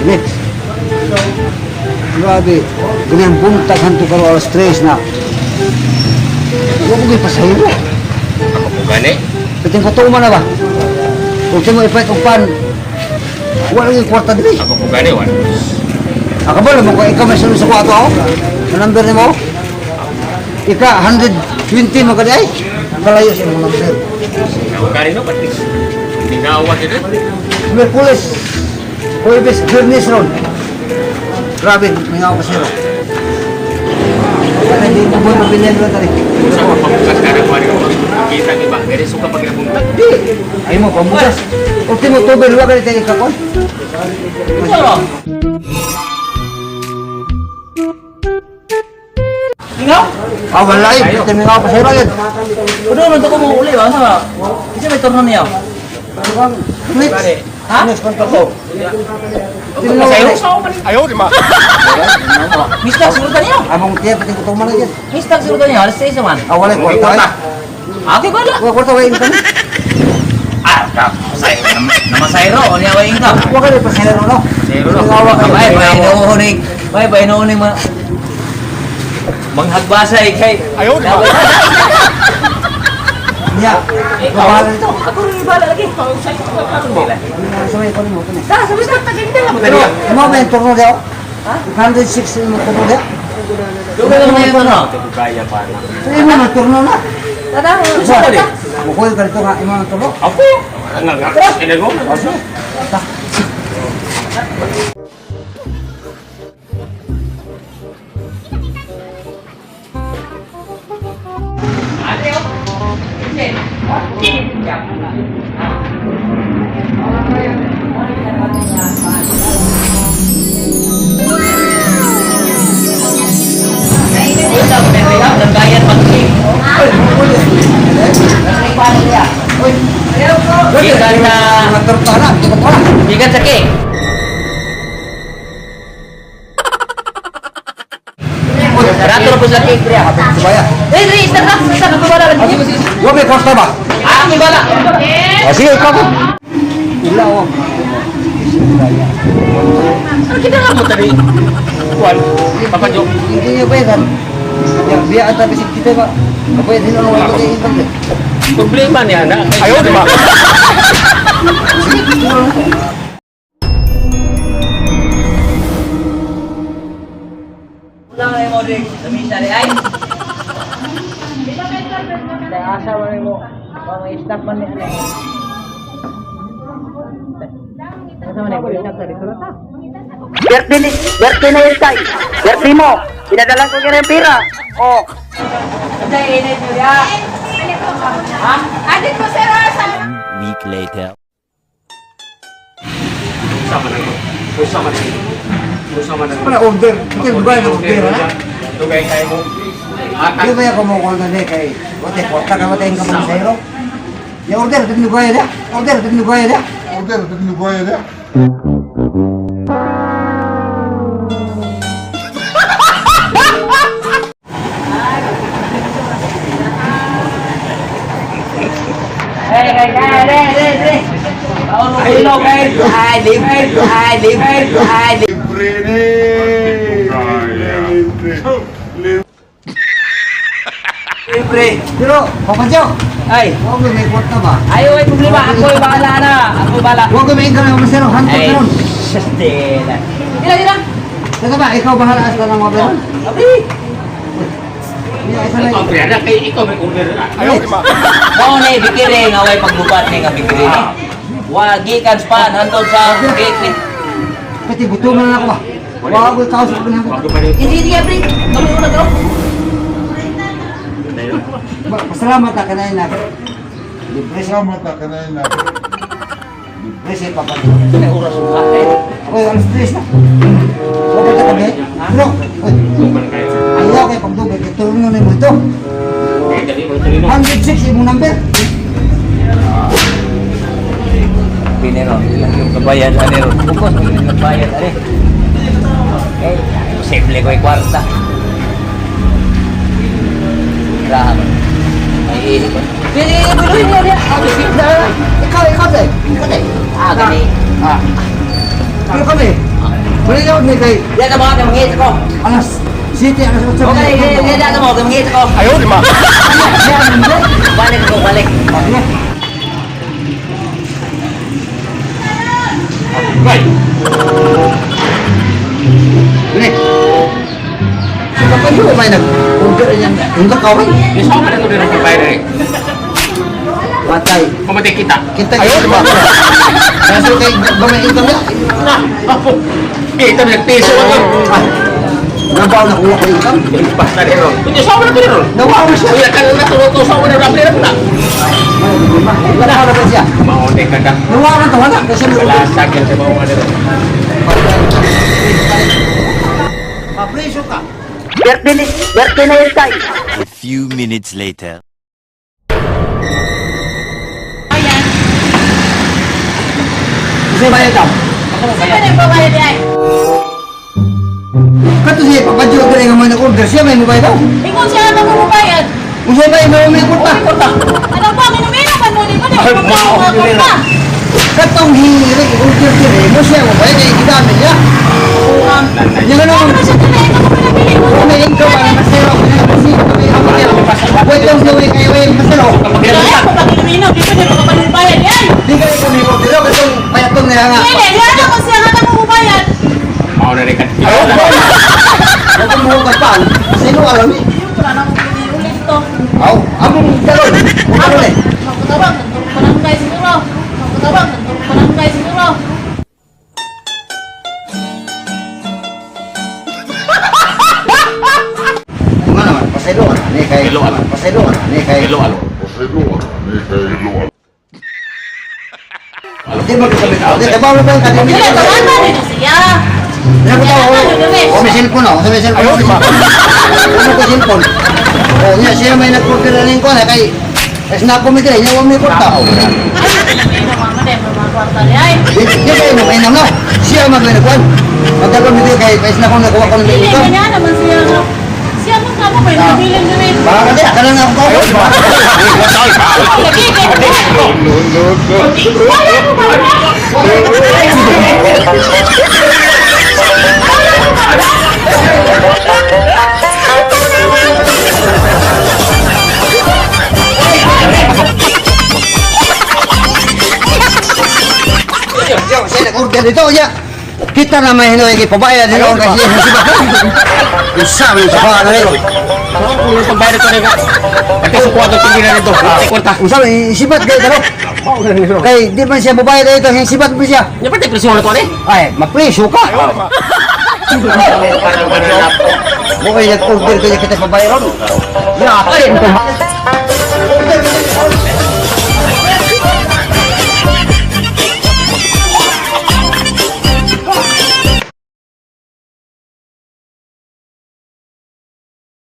Next. Grabe. Ganyan buntag hanto karo alas 3 na. Huwag mo pasahero. Ako po gani. Piting ko na ba? Kung sino mo ipait og pan, wala yung kwarta dili. Ako po gani wala. Ako ba, mo ko ikaw may sunod sa kwarto ako? Sa number ni mo? Ika, 120 mo ka di ay? Kalayo sa imong number. Ako gani no pati. Mingawa dito. Merkulis, Huwebes, Biyernes ron. Grabe, may ako pasero. Wala, hindi mo mo mabilin mo tali. Sa pagbukas ka na kuha kita ni ba? Diri suka pag nabuntag. Di, ay mo, pamugas. Ultimo tubig, wala ka dito ikakon. Ingaw? Ah, wala yun. Pwede may ako pasero yun. Udo man to ko mo uli ba sa? Kasi may turno niya. Next. Ha? Next, kontak ko. Ayaw di ma. Mistag siguro ta niyo. Among tiya, pati ko tuman na yan. Mistag siguro ta niyo. Alas 6 man. Ah, wala yung kwarta ay. Ako ba la? Wala kwarta, wala income. Ah, ka. Namasayro, unya wa income. Wala ka rin pasero, no? Pasero, no? Mingawa kayo. Bay bay inuuning. Bay bay inuuning ma. Manghagbasay kay. Ayaw di ma. Niya, bahala nito. Ako rin bala lagi. Sa may kunin mo, kunin. Ta, sabi sa tagin lang. Pero, mo ba yung turno daw? 106 yung turno daw? Dugay lang na yung turno. Kaya pa na. So, imo na turno na. Tata, Sa, mukuha ka dito nga, imo na turno. Ako. Nga nga. Inago. Aso? Ta. Nagbayad pag-cake. Uy, Gikan na mga turno na, turno na. gikan sa cake. Rato po sa cake priya. Subaya. Eh, dili isda ka, isda ka bala lagi. Wa may kwarta ba? Ah, may bala. Ah, sige, ikaw ko. Ila wa. Ano kita mo tadi? Kuan. Papa Jo. Hindi niya bayaran. Ya, biya ata bisig kita ba? Kapag hindi na wala ko income. Problema niya na. Ayaw di ma. Wala na mo ding lamisa di ay. Dai asa man mo. Pang staff man ni ani. Asa man ni staff tadi surat ta. Birthday, ni, birthday na yun, Tay. Birthday mo. Pinadala ko ka ng pera. Oh. Dai init nyo ya. Ha? Adit mo sir, ah, sa Week later. Sama na ko. Sama na. Sama na. Wala order. Hindi ba yung order ha? Dugay kay mo. Di ba ako mo call na ni kay wate kwarta ka wate income mo sa'yo? Ya order din ko ya. Order din ko ya. Order, din ko ya. Hey, hey, hey, hey, hey, hey. Ay, ay, libre, ay, libre, ay, Libre ni. Libre. Libre. libre. Pero papadyo. Ay, Wa ko may kwarta ba? ayaw ay problema. Ako ay bahala na. Ako bahala. Wa ko may income mo sa'yo. Hanto Ay, karon. sustela. Dila, dila. Teka ba, ikaw bahala sa ng mga pera? Abi. Niya isa lang. Ikaw na kay ikaw may order na. Ayaw di ma. Mao na bikire nga way pagbubat ni nga bikire ni. Wagi kan span hantod sa cake ni. Pati gutom na ako ba? Wa ko tao sa kunin ko. Wag pa rin. Hindi hindi pre. Kami una to. Pasalamat ka kanay na. Libre siya. Salamat na kanay na. Libre siya papadyo. Ay oras ka. Ako yung alas 3 na. Wa pa kami. Pero, oy, ayaw kay pagdugay kay turno na mo ito. Eh, dali mo tuloy no. 106 imong number. Pinero, ilang yung kabayan ani ron. Bukos mo yung kabayan ani. Eh, posible ko kwarta. Grabe. May ihi ko. Dili, buloy niya niya. Ikaw, ikaw tayo. Ikaw tayo. Ah, gani. Ah. Pero kami, wala na kami kay Yan ang mga kamangit ko. alas 7, alas 8. Okay, yan yan ang mga kamangit ko. Ayaw, lima. Balik ko, balik. Bay. Gini. Sa kapag yun, may nag-order niya. Yung kaway. Yung sa na to rin ang bayad rin. Patay. Kumatay kita. Kita ayaw, lima. Kaso kay gamay income niya. Na, apo. Eh, ito nagpiso ako. Ah, nabaw na kuha ko income. Basta rin ron. Yung sa na to rin ron. Nawawa siya. Uy, kan na to sa na rin rin na. Wala ka na ba siya? Maunay ka na. Nawawa to, wala. Kasi may Wala sakit sa mga rin. Papreso ka. Birthday, birthday na yun, tay. A few minutes later. Ayan. Kasi bayad daw. Sino na yung babae di ay? Kato siya, papadyo ka rin nga mga nag-order siya, may mobile daw. Ingon siya na mabubayad. Kung siya ba, may kurta. Ano ba? Minumina man mo, di ba? Ay, mao, Mga Katong hirig, order din mo siya, mobile, kaya gidami niya. Yung ano, Ano siya tuloy? Ano ba nabili mo? kung may income, ano, masero, Wait lang siya, wait, kayo, wait, masero. Kaya ako pag inuminom, di ba di ba mabubayad yan? Di kayo kami order, katong payatong niya nga. Pwede, di ano kung siya nga mabubayad? Maunay rin ka. Ayaw, Huwag mo ka pa, sino alam eh. Yung wala na akong ulit to. Aw, among dalon, dalon eh. Magkatabang, nandurong barangay siguro. Magkatabang, nandurong barangay siguro. Nga naman, pasaylo ka na, ni kay. Pasaylo ka na, ni kay. Hello, alo. Di ba kami tao? Di ba ba kami Dili, tawagan nito siya. Di ba tao? O may cellphone ako, may cellphone. Ayaw, Ano ko cellphone? O niya siya may nag-order na rin ko na kay Kasi na ako may kaya, niya may kwarta. Ay, minumina mama din, mga kwarta niya ay. Di di kayo na may na. Siya mag may nagkuhan. Magkakaroon dito kay kasi na akong nakuha ko ng Dili, income. ganyan naman siya nga. Siya mo kamo pa yung nabilin dili. Baka kasi, akala na ako. Ay, lagi kay Wala mo ba? Siya siya nag-order dito niya. Kita na may hinoy kay pabayad nila kasi Isa may sa pa na rin. Kung pagbayad ko rin ka. Pati sa kwarto tingin na nito. Kwarta. Unsa may sibat kay taro. Kay di man siya babayad dito, yung sibat mo siya. Nya pati presyo na to ni. Ay, mapreso ka. Mo kay nag-order kaya kita pabayaran. Yakin.